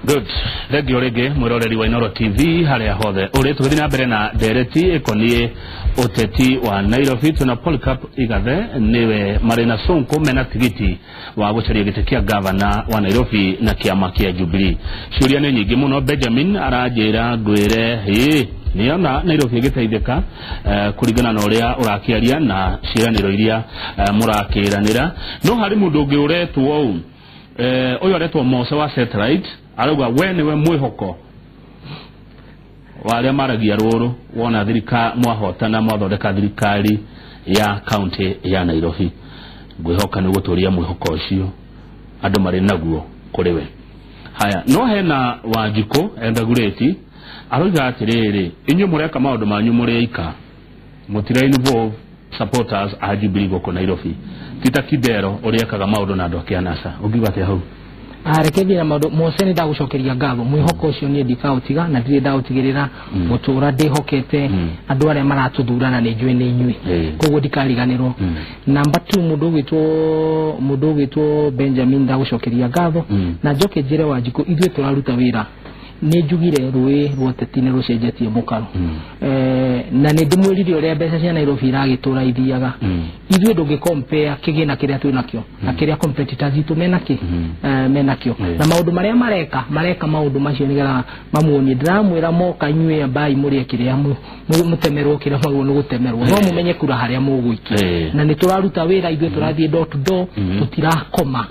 Good. Thengio rĩngĩ mwĩroreri wa Inooro TV harĩa hothe ũrĩ, tũgĩthiĩ na mbere na ndereti ĩkoniĩ ũteti wa Nairobi. Twĩna Polycarp Igathe, nĩwe marĩ na Sonko mena tigiti wa gũcaria gĩtĩ kĩa gavana wa Nairobi na kĩama kĩa Jubilee. Ciũria nĩ nyingĩ mũno. Benjamin aranjĩra ngwĩre ĩ nĩona Nairobi ĩgĩteithĩka kũringana na ũrĩa ũrakĩaria na ciĩranĩro iria mũrakĩranĩra. No harĩ mũndũ ũngĩ ũretwo ũũ, ũyũ aretwo Mose wa Satellite, arauga we nĩwe mwĩhoko wa arĩa maragia rũrũ wona thirikari mwahotana mwathondeka thirikari ya kaunti ya Nairobi. Ngwĩhoka nĩ gũtũria mwĩhoko ũcio andũ marĩ naguo kũrĩ we. Haya, no hena Wanjikũ Endagureti aroiga atĩrĩrĩ, inyuĩ mũreka maũndũ manyu mũrĩ aika, mũtira involve supporters a Jubilee gũkũ Nairobi, ti ta Kidero ũrĩa ekaga maũndũ na andũ ake a NASA. Ũngiuga atĩa hau? Reke thiĩ na maũndũ. Mose, nĩ ndagũcokeria ngatho. Mwĩhoko ũcio niĩ ndikaũtiga na ndirĩ ndaũtigĩrĩra. Gũtũra ndĩhokete andũ arĩa maratũthura na nĩ njũĩ nĩ inyuĩ, koguo ndikariganĩrwo. Number 2, mũndũ ũgwĩtwo Benjamin, ndagũcokeria ngatho. Na njoke njĩre Wanjikũ, ithuĩ tũraruta wĩra. Nĩ njugire rũĩ rwa ũteti nĩ rũcenjetie mũkaro. Na nĩ ndĩmwĩrire ũrĩa mbeca cia Nairobi iragĩtũra ithiaga. Ithuĩ ndũngĩ compare kĩgĩna kĩrĩa twĩ nakĩo na kĩrĩa competitors itũ menakĩ, menakĩo na maũndũ marĩa mareka. Mareka maũndũ macio nĩgetha mamuonie. Ndĩramwĩra moka, inyuĩ ambai mũrĩe kĩrĩa mũtemerwo kĩrĩa mwagĩrĩirwo nĩ gũtemerwo, no mũmenye kura harĩa mũgũikia. Na nĩ tũraruta wĩra, ithuĩ tũrathiĩ door to door. Tũtirakoma.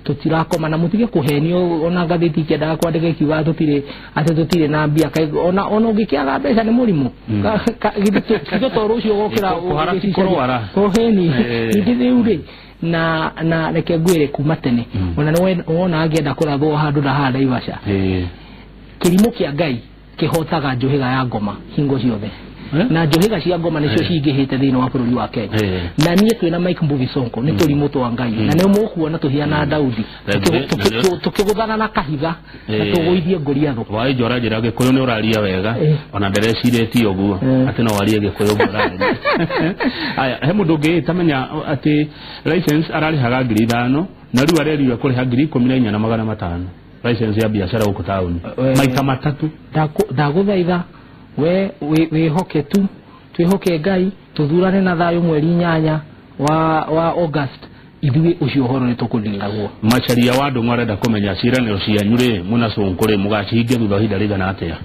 Tũtirakoma na mũtige kũhenio. Ona ngathĩti ikĩendaga kwandĩka ikiuga tũtirĩ, atĩ tũtirĩ na mbia. Kaĩ ona ũngĩkĩaga mbeca nĩ mũrimũ? Githĩ to rũciũ ũgokĩra? Kũhara ti kũrwara. Kũheni. Ningĩ rĩu rĩ, na reke ngwĩre kuma tene, ona nĩ wona angĩenda kũrathwo handũ na haha Naivasha, kĩrimũ kĩa Ngai kĩhotaga njũhĩga ya ngoma hingo ciothe. Na njũhĩga cia ngoma nĩcio cingĩhĩte thĩinĩ wa bũrũri wa Kenya. Na niĩ twĩna Mike Mbuvi Sonko nĩ tũrimũ twa Ngai, na nĩ mũkuona tũhiana Daudi tũkĩgũthana na kahiga na tũgũithie Ngoriathũ. Wainjo aranjĩra Gĩkũyũ nĩ ũraria wega. Ona nderecirĩtie ũguo atĩ no warie Gĩkũyũ ũguo ũraria. Aya, he mũndũ ũngĩ tamenya atĩ license ararĩhaga 5,000 na rĩu arerirwo kũrĩha 14,500 license ya biacara gũkũ taũni, maita matatũ. Ndagũthaitha we wĩhoke tu, twĩhoke Ngai, tũthurane na thayũ mweri 8 wa August. Ithuĩ ũcio ũhoro nĩ tũkũdeal naguo. Macharia wa Ndũng'ũ arenda kũmenya ciĩranĩro cianyu rĩ, mwĩna Sonko rĩ, mũgacihingia thutha wa ihinda rĩigana atĩa?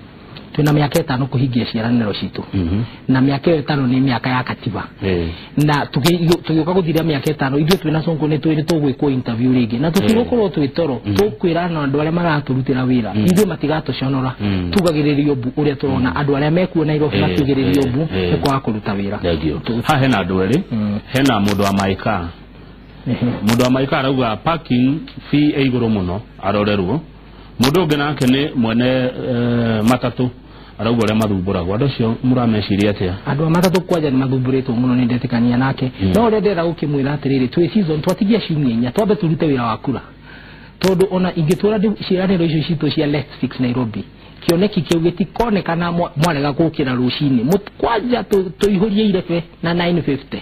Twĩna mĩaka 5 kũhingia ciĩranĩro citũ, na mĩaka ĩyo 5 nĩ mĩaka ya katiba. Na tũgĩũka gũthiria mĩaka 5, ithuĩ twĩna Sonko nĩ twĩ nĩ tũgwĩkwo interview rĩngĩ na tũtigũkorwo twĩ toro. Tũkwĩra na andũ arĩa maratũrutĩra wĩra, ithuĩ matigatũconora. Tugagĩrĩrio mbu ũrĩa tũrona andũ arĩa mekuo Nairobi makiugĩrĩrio mbu nĩ kwaga kũruta wĩra. Thank you. Haha hena andũ erĩ. Hena mũndũ wa maika. Mũndũ wa maika arauga parking fee ĩ igũrũ mũno, arorerwo. Mũndũ ũngĩ nake nĩ mwene matatũ, arauga ũrĩa mathumbũragwo andũ acio. Mũrameciria atĩa? Andũ a matatũ kwanja nĩ mathumbũrĩtwo mũno, nĩ ndetĩkania nake. No ũrĩa ndĩrenda gũkĩmwĩra atĩrĩrĩ, twĩ season, twatigia ciumia 4 twambe tũrute wĩra wa kura, tondũ ona ingĩtwĩra ciĩranĩro icio citũ cia Let's Fix Nairobi, kĩoneki kĩu gĩtikonekana mwarega gũkĩra rũcinĩ. Kwanja tũihũrie irebe na 950.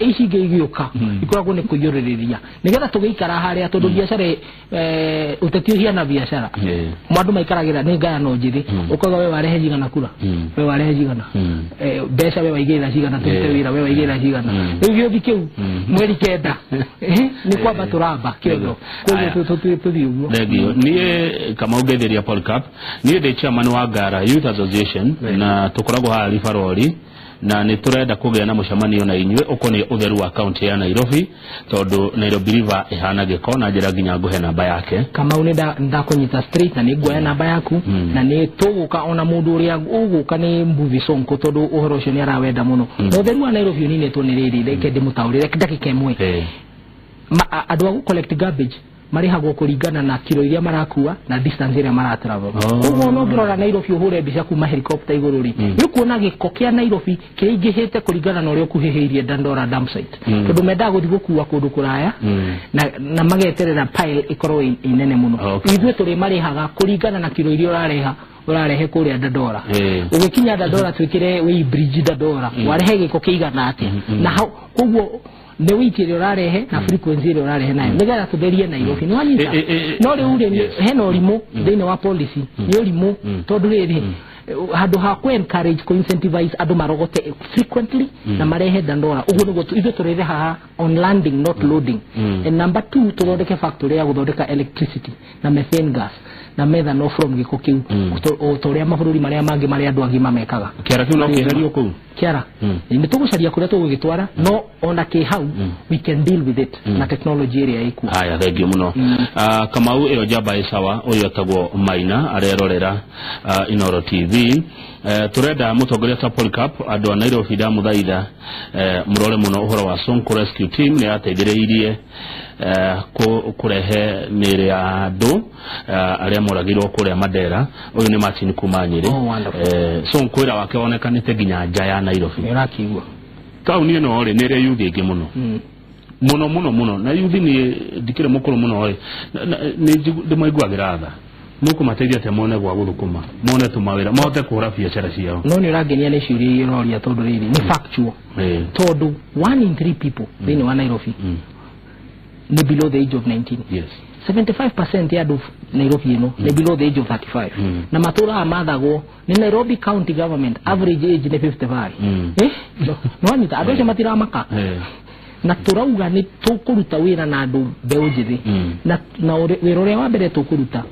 Ici ingĩ igĩũka ikoragwo nĩ kũiyũrĩrĩria nĩgetha tũgĩikara harĩa, tondũ biacara, ũteti ũhiana biacara. Andũ maikaragĩra nĩ ngayano njĩthĩ. Ũkauga we warehe cigana kura, we warehe cigana, mbeca we waigĩrĩra cigana, tũrute wĩra we waigĩrĩra cigana. Rĩu gĩũthi kĩu mweri 9, nĩ kwamba tũramba kĩondo, koguo tũthiĩ ũguo. Thengio. Niĩ Kamau ngeithĩria Polycarp. Niĩ ndĩ chairman wa Ngara Youth Association na tũkoragwo haha Ribarori, na nĩ tũrenda kũgĩa na mũcemanio na inyuĩ ũkoniĩ ũtheru wa kaunti ya Nairobi, tondũ Nairobi River ĩhana gĩko, na njĩra nginya ngũhe namba yake. Kamau, nĩ ndakũnyita straight na nĩ nguoya namba yaku. Na nĩ tũgũka, ona mũndũ ũrĩa ũgũka nĩ Mbuvi Sonko, tondũ ũhoro ũcio nĩ arawenda mũno. Na ũtheru wa Nairobi ũninĩtwo nĩ rĩrĩ, reke ndĩmũtaũrĩre ndagĩka 1. Andũ a gũ collect garbage marĩhagwo kũringana na kiro iria marakua na distance ĩrĩa maratravel. Koguo ona ũngĩrora Nairobi, ũhũre mbica kuma helicopter igũrũ rĩ, nĩ ũkuona gĩko kĩa Nairobi kĩingĩhĩte kũringana na ũrĩa ũkuhĩhĩirie Dandora dump site, tondũ mendaga gũthiĩ gũkua kũndũ kũraya na mageterera pile ĩkorwo ĩ nene mũno. Ithuĩ tũrĩ marĩhaga kũringana na kiro iria ũrareha. Ũrarehe kũrĩa Dandora, ũgĩkinya Dandora twĩkĩre wei bridge Dandora, warehe gĩko kĩigana atĩa? Na hau koguo nĩ wiki ĩrĩa ũrarehe na frequency ĩrĩa ũrarehe nayo nĩgetha tũtherie Nairobi, nĩ wanyita? No rĩu rĩ, hena ũrimũ thĩinĩ wa policy, nĩ ũrimũ, tondũ rĩrĩ, handũ ha ku encourage, ku incentivize andũ marogote frequently na marehe Dandora, ũguo nĩguo ithuĩ tũrĩrehaga on landing, not loading. And number two, tũthondeke factory ya gũthondeka electricity na methane gas na methanol from gĩko kĩu, o ta ũrĩa mabũrũri marĩa mangĩ marĩa andũ agima mekaga. Kĩara kĩu no kĩeherio kũu? Kĩara nĩ tũgũcaria kũrĩa tũgũgĩtwara, no ona kĩ hau we can deal with it na technology ĩrĩa ĩkuo. Haya, thengio mũno. Kamau, ĩyo njamba ĩ sawa. Ũyũ etagwo Maina, arerorera Inoro TV. Tũrenda mũtongoria ta Polycarp. Andũ a Nairobi, ndamũthaitha mũrore mũno ũhoro wa Sonko Rescue Team, nĩ yateithĩrĩirie kũrehe mĩĩrĩ ya andũ arĩa moragirwo kũrĩa Mandera. Ũyũ nĩ Martin kuma Nyĩrĩ. Oh, wonderful. Sonko wĩra wake wonekanĩte nginya nja ya Nairobi. Nĩ ũrakĩigua? Taũni ĩno rĩ, nĩ ĩrĩ yuthi aingĩ mũno mũno mũno mũno, na yuthi nĩ ndikĩrĩ mũkũrũ mũno rĩ, nĩ ndĩmaiguagĩra tha. Mũkũmateithia atĩa mone gwa gũthũkũma, mone tũmawĩra, mahote kũhũra biacara ciao? No nĩ ũrangenia nĩ ciũria iria ũroria, tondũ rĩrĩ nĩ factual, tondũ one in three people thĩinĩ wa Nairobi nĩ below the age of 19. 75% ya andũ Nairobi ĩno nĩ below the age of 35, na matũraga mathagwo nĩ Nairobi County Government, average age nĩ 55. Nĩwanyita? Andũ acio matiramaka, na tũrauga nĩ tũkũruta wĩra na andũ mbeũ njĩthĩ, na wĩra ũrĩa wa mbere tũkũruta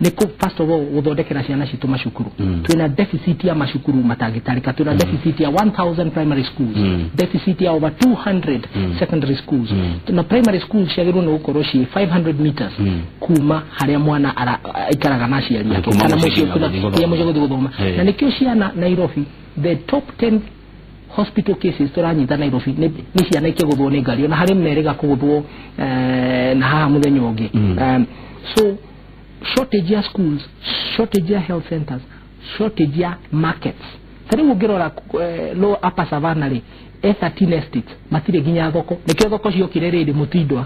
nĩ first of all gũthondekera ciana citũ macukuru. Twĩna deficit ya macukuru matangĩtarĩka. Twĩna deficit ya 1000 primary schools, deficit ya over 200 secondary schools, na primary schools ciagĩrĩirwo nĩ gũkorwo ciĩ 500 meters kuma harĩa mwana aikaraga na aciari ake Kuma kana mũciĩ mũciĩ nginya gũthiĩ gũthoma. Nginya mũciĩ gũthiĩ gũthoma. Na nĩkĩo ciana Nairobi, the top 10 hospital cases tũranyita Nairobi nĩ ciana ikĩgũthwo nĩ ngari, ona harĩ merĩga kũgũthwo na haha mũthenya ũngĩ. So shortage ya schools, shortage ya health centers, shortage ya markets. Ta rĩu ũngĩrora low upper Savannah rĩ, E13 estate matirĩ nginya thoko, nĩkĩo thoko ciokire rĩrĩ mũtindwa.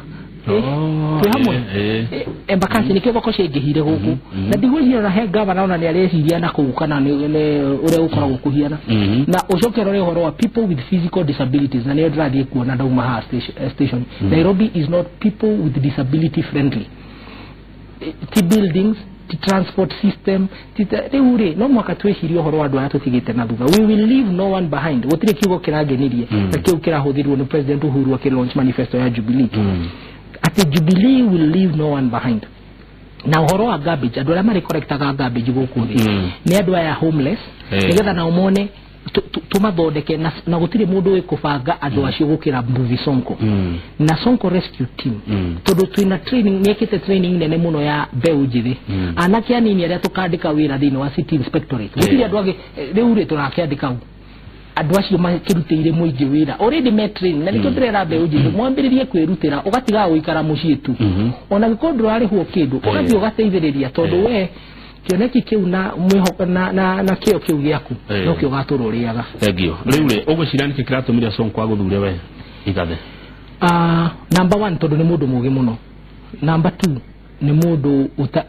Oh, Twĩ hamwe? Eh, eh. Embakasi, nĩkĩo thoko ciaingĩhire gũkũ, na ndigwĩciria ona he gavana ona nĩ areciria na kũu kana nĩ ũrĩa gũkoragwo kũhiana. Na ũcoke ũrore ũhoro wa people with physical disabilities, na nĩyo ndĩrathiĩ kuona ndauma haha station. Nairobi is not people with disability friendly. Ti buildings, ti transport system, ti rĩu rĩ, no mũhaka twĩcirie ũhoro wa andũ arĩa tũtigĩte na thutha. We will leave no one behind. Gũtirĩ kiugo kĩrangenirie na kĩu kĩrahũthĩrirwo nĩ President Uhuru akĩ-launch manifesto ya Jubilee, atĩ Jubilee will leave no one behind. Na ũhoro wa garbage, andũ arĩa marĩ collectaga garbage gũkũ thĩ nĩ andũ aya homeless, nĩgetha nao mone tũmathondeke, na gũtirĩ mũndũ wĩ kũbanga andũ acio gũkĩra Mbuvi Sonko na Sonko Rescue Team, tondũ twĩna training, nĩekĩte training nene mũno ya mbeũ njĩthĩ, anake anini arĩa tũkandĩka wĩra thĩinĩ wa city inspectorate. Gũtirĩ andũ angĩ rĩu rĩ tũrakĩandĩka u andũ acio makĩrutĩire mũingĩ wĩra already me train, na nĩkĩo ndĩrera mbeũ njĩthĩ mwambĩrĩrie kwĩrutĩra, ũgatigaga gũikara mũciĩ tu, ona gĩkorwo ndũrarĩhwo kĩndũ, ũgathiĩ ũgateithĩrĩria, tondũ we kĩoneki kĩu na mwĩhoko na kĩo kĩu gĩaku nokĩo ũgatũra ũrĩaga. Thengio. Rĩu rĩ, ũgwĩciria nĩkĩ kĩratũmire Sonko agũthure we Igathe? Number one, tondũ nĩ mũndũ mũgĩ mũno. Number two, nĩ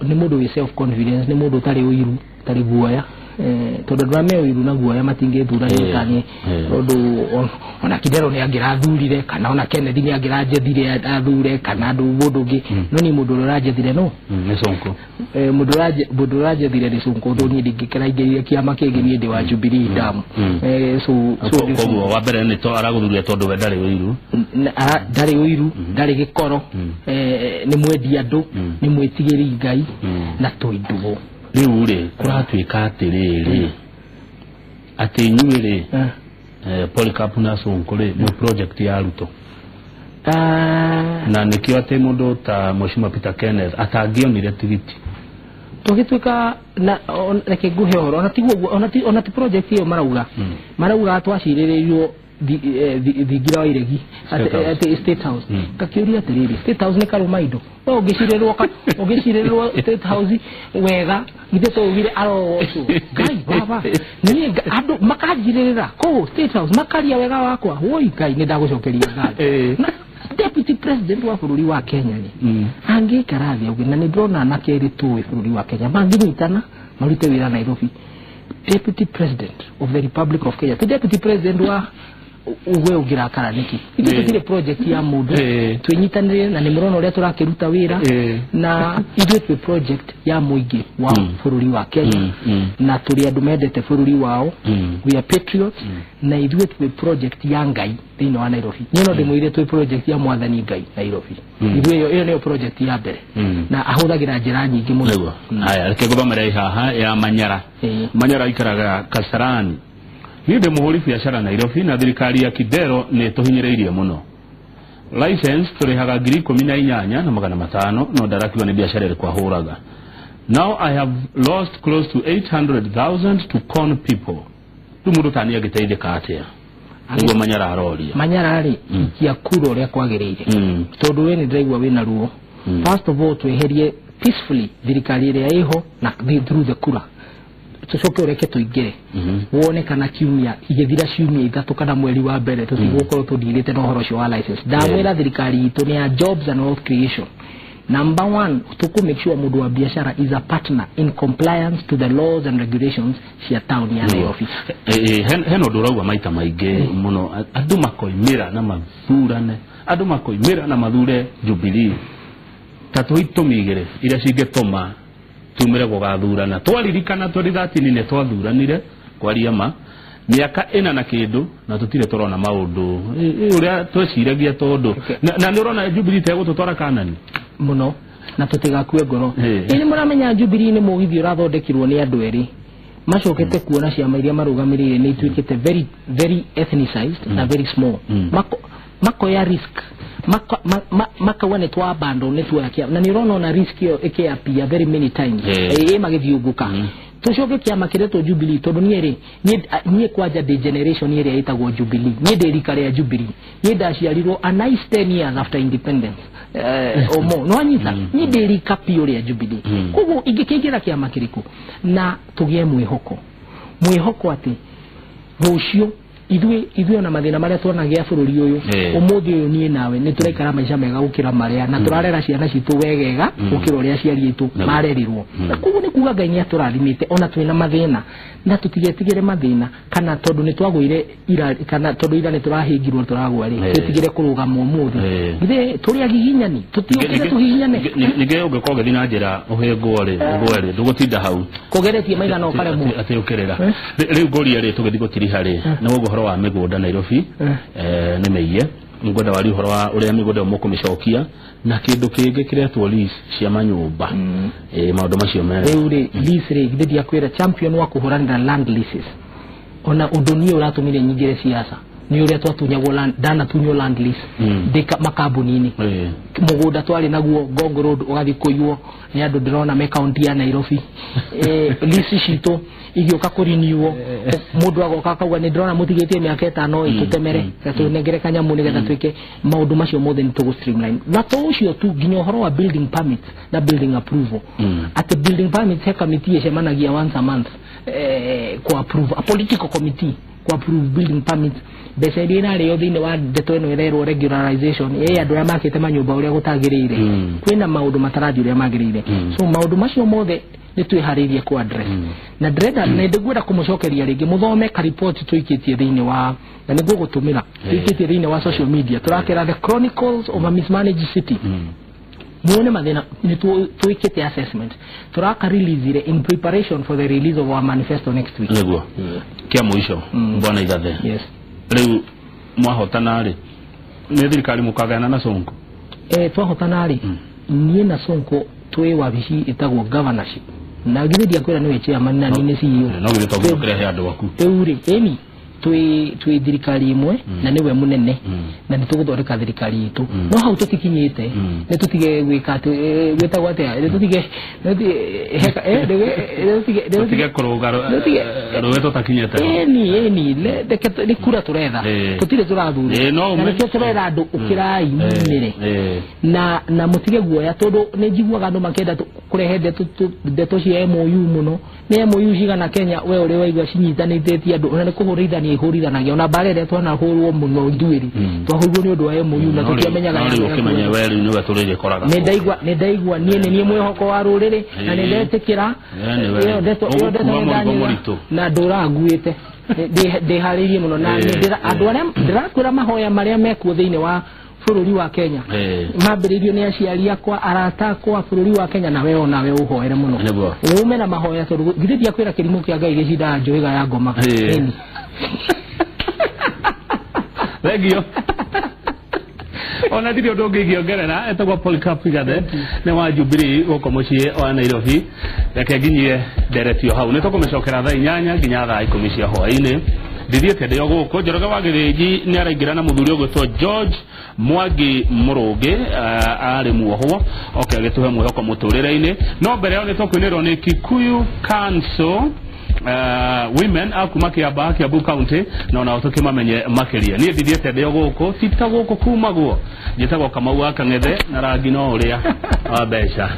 mũndũ wĩ self confidence, nĩ mũndũ ũtarĩ ũiru, ũtarĩ guoya, tondũ andũ arĩa me ũiru na guoya matingĩthura nĩ tondũ ona Kidero nĩ angĩrathurire, kana ona Kennedy nĩ angĩranjethire athure, kana andũ mũndũ ũngĩ, no niĩ mũndũ ũrĩa ũranjethire no Nĩ Sonko. Mũndũ ũrĩa ũranjethire nĩ Sonko, tondũ niĩ ndingĩkĩraingĩrire kĩama kĩngĩ, niĩ ndĩ wa Jubilee damu. So Koguo wa mbere nĩ to aragũthuria tondũ we ndarĩ ũiru. Ndarĩ ũiru, ndarĩ gĩkoro, nĩ mwendi andũ, nĩ mwĩtigĩri Ngai, na twĩ ndũgũ. Rĩu rĩ, kũratuĩka atĩrĩrĩ, atĩ inyuĩ rĩ, Polycarp na Sonko rĩ, nĩ project ya Ruto, na nĩkĩo atĩ mũndũ ta Mheshimiwa Peter Kenneth atangĩonire tigiti. Tũgĩtuĩka na reke nguhe ũhoro, ona tiguo ũguo, ona ti project ĩyo marauga twacirĩrĩirio thingira wa iregi State House. Atĩ State House. Ngakĩũria atĩrĩrĩ, State House nĩ karũma indo? We ũngĩcirĩrwo State House wega, githĩ tũugire arogocwo Ngai baba? Niĩ andũ makanjirĩrĩra kũu State House, makaria wega wakwa, woi Ngai, nĩ ndagũcokeria ngatho. Na deputy president wa bũrũri wa Kenya rĩ, angĩikara thĩ auge, na nĩ ndĩrona anake erĩ tũĩ bũrũri wa Kenya mangĩnyitana marute wĩra Nairobi. Deputy President of the Republic of Kenya, ti Deputy President wa uwe ũngĩrakara nĩkĩ? Ithuĩ tũtirĩ project ya mũndũ, twĩnyitanĩre na nĩ mũrona ũrĩa tũrakĩruta wĩra, na ithuĩ twĩ project ya mũingĩ wa bũrũri wa Kenya, na tũrĩ andũ mendete bũrũri wao. We are patriots, na ithuĩ twĩ project ya Ngai thĩinĩ wa Nairobi. Niĩ no ndĩmwĩre twĩ project ya Mwathani Ngai Nairobi. Ithuĩ ĩyo nĩyo project ya mbere, na ahũthagĩra njĩra nyingĩ mũno. Haya, reke ngũthomere haha ya Manyara. Manyara aikaraga Kasarani. Niĩ ndĩ mũhũri biacara Nairobi, na thirikari ya Kidero nĩ tũhinyĩrĩirie mũno. License tũrĩhaga 18,500, no ndarakiuga nĩ biacara ĩrĩkũ ahũraga. Now I have lost close to 800,000 to con people. Rĩu mũndũ ta niĩ angĩteithĩka atĩa? Nĩguo Manyara aroria. Manyara rĩ, ikia kura ũrĩa kwagĩrĩire, tondũ we nĩ ndĩraigua wĩna ruo. First of all, tweherie peacefully thirikari ĩrĩa ĩho na through the kura, tucoke ureke tuingire wone kana kiumia igithira ciumia ithatu kana mweri wa mbere tutigũkorwo tũndirĩte na ũhoro ũcio wa license. Ndamwĩra thirikari itũ nĩ ya jobs and wealth creation. Number one, tuku make sure mundu wa biashara is a partner in compliance to the laws and regulations cia town ya Nairobi. Hena ũndũ ũrauga maita maingĩ mũno, andũ makoimĩra na mathurane, andũ makoimĩra na mathure Jubilee. Ta tũhe itũmi igĩrĩ iria cingĩtũma tumire gũgathurana. Twaririkana 2013 nĩ twathuranire kwaria ma miaka ĩna na kĩndũ, na tũtirĩ tũrona maũndũ ũrĩa tweciragia, tondũ na nĩ ũrona Jubilee tegũtũtwara Kanani mũno, na tũtigakue ngoro. Ĩ nĩ mũramenya Jubilee nĩ mũgithi ũrathondekirwo nĩ andũ erĩ macokete kuona ciama iria marũgamĩrĩire nĩ ituĩkĩte very very ethnicized na very small. Makoya risk, makauga nĩ twabando nĩ tuoya kĩama, na nĩ ũrona ona risk ĩyo ĩkĩapia very many times ĩ magĩthiũngũka. Tũcoke kĩama kĩretwo Jubilee, tondũ niĩ rĩ, niĩ kwanja ndĩ generation ĩrĩa ĩtagwo Jubilee, niĩ ndĩ rika rĩa Jubilee, niĩ ndaciarirwo a nice 10 years after independence or more, no anyita niĩ ndĩ rika piũ rĩa Jubilee. Koguo ingĩkĩingĩra kĩama kĩrĩkũ na tũgĩe mwĩhoko atĩ rũciũ ithuĩ ona mathĩna marĩa tuonagia bũrũri ũyũ ũmũthĩ ũyũ niĩ nawe nĩ tũraikara maica mega gũkĩra marĩa, na tũrarera ciana citũ wegega gũkĩra ũrĩa aciari aitũ marerirwo. Koguo nĩ kuga Ngai nĩ atũrathimĩte ona twĩna mathĩna, na tũtigetigĩre mathĩna, kana tondũ nĩ twagũire ira, kana tondũ ira nĩ tũrahĩngirwo tũragwa rĩ, twĩtigĩre kũrũgama ũmũthĩ. Githĩ tũrĩ agiginyani, tũtiũkĩte tũgiginyane. Ningĩ ũngĩkorwo ũgĩthiĩ na njĩra ũhĩngwo rĩ, ũgwe rĩ, ndũgũtinda hau kũgeretie maigana ũkaremwo atĩ ũkĩrĩra. Rĩu ngũria rĩ, tũgĩthiĩ gũtiriha rĩ, nĩ ũhoro wa mĩgũnda Nairobi nĩ mĩiye. Ngwenda wari ũhoro wa ũrĩa mĩgũnda mũkũmĩcokia, na kĩndũ kĩngĩ kĩretwo lease cia manyũmba. Maũndũ macio merĩ. Rĩu rĩ, lease rĩ, githĩ ndiakwĩra champion wa kũhũranĩra land leases, ona ũndũ niĩ ũratũmire nyingĩre siasa nĩ ũrĩa twatunyagwo land, ndanatunywo land lease ndĩ makambuni-inĩ. Mũgũnda twarĩ naguo Ngong Road ũgathiĩ kũiywo nĩ andũ ndĩrona me kaunti ya Nairobi. Lease citũ igĩũka kũriniwo, mũndũ agoka akauga nĩ ndĩrona mũtigĩtie mĩaka ĩtano ĩtũtemere na tũnengere kanyamũ nĩgetha twĩke maũndũ macio mothe nĩ tũgũ streamline. Na to ũcio tu, nginya ũhoro wa building permits na building approval, atĩ building permits he committee ĩcemanagia once a month ku approve, a political committee ku approve building permits. Mbeca iria irarĩo thĩinĩ wa ndeto ĩno ĩrerwo regularization, ĩ andũ arĩa makĩte manyũmba ũrĩa gũtagĩrĩire, kwĩna maũndũ matarathiĩ ũrĩa magĩrĩire. So maũndũ macio mothe nĩ twĩharĩirie ku address, na ndĩrenda na ndĩngwenda kũmũcokeria rĩngĩ mũthome ka report tũikĩtie thĩinĩ wa, na nĩguo gũtũmĩra tũikĩtie thĩinĩ wa social media, tũrakĩra the Chronicles of a Mismanaged City. Muone mathĩna nĩ twĩkĩte assessment, tũraka release in preparation for the release of our manifesto next week. Nĩguo kĩa mũico, bwana Igathe. Yes. Rĩu mwahotana rĩ, nĩ thirikari mũkagayana na Sonko? Twahotana rĩ, niĩ na Sonko twĩ wabici ĩtagwo governorship, na githĩ ndiakwĩra nĩwe chairman na niĩ nĩ CEO. No githĩ to nginya ũkĩrehe andũ aku? Rĩu rĩ, ĩni twĩ thirikari ĩmwe na nĩwe mũnene, na nĩ tũgũthondeka thirikari itũ. No hau tũtikinyĩte, nĩ tũtige gwĩka atĩ gwĩtagwo atĩa, nĩ tũtige tũtige kũrũga rũĩ tũtakinyĩte. Ĩni reke nĩ kura tũretha, tũtirĩ tũrathura, na nĩkĩo tũrera andũ ũkĩrai mumĩre na mũtige guoya, tondũ nĩ njiguaga andũ makĩenda kũrehe ndeto cia MOU mũno. Nĩ MOU cigana Kenya we ũrĩ waigua cinyitanĩtie andũ, ona nĩ kũhũrithania ihũrithanagia, ona mbara ĩrĩa twanahũrwo mũno ithuĩrĩ twahũrirwo nĩ ũndũ wa MOU na tũtiamenyaga. No rĩu ũkĩmenye we rĩu nĩwe tũrĩgĩkoraga. Nĩ ndaigua niĩ nĩ niĩ mwĩhoko wa rũrĩrĩ na nĩ ndetĩkĩra ĩyo ndeto nĩ na ndũranguĩte ndĩharĩirie mũno na andũ arĩa ndĩrakwĩra mahoya marĩa mekuo thĩinĩ wa bũrũri wa Kenya mambĩrĩirio nĩ aciari akwa, arata akwa, bũrũri wa Kenya, na we onawe ũhoere mũno ume na mahoya tondũ githĩ ndiakwĩra kĩrimũ kĩa Ngai gĩcindaga njũĩga ya ngoma. Thengio. Ona ndirĩ ũndũ ũngĩ ingĩongerera. Etagwo Polycarp Igathe, nĩ wa Jubilee gũkũ mũciĩ wa Nairobi. Reke nginyie nderetio hau, nĩ tũkũmĩcokera thaa 8 nginya thaa 10 cia hwaĩ-inĩ. Ndithiĩte ndĩ o gũkũ. Njoroge wa Gĩthĩnji nĩ araingĩra na mũthuri ũgwĩtwo George Mwangi Mũrũngĩ, arĩ muohwo oke agĩtũhe mwĩhoko mũtũrĩre-inĩ. No mbere yao nĩ tũkwinĩrwo nĩ Kikuyu Council women akuma Kiambaa, Kiambu County, na onao tũkĩmamenye makĩria. Niĩ ndithiĩte ndĩ o gũkũ, ti ta gũkũ kumagwo. Njĩtagwo Kamau wa Kang'ethe na rangi no ũrĩa wa mbeca.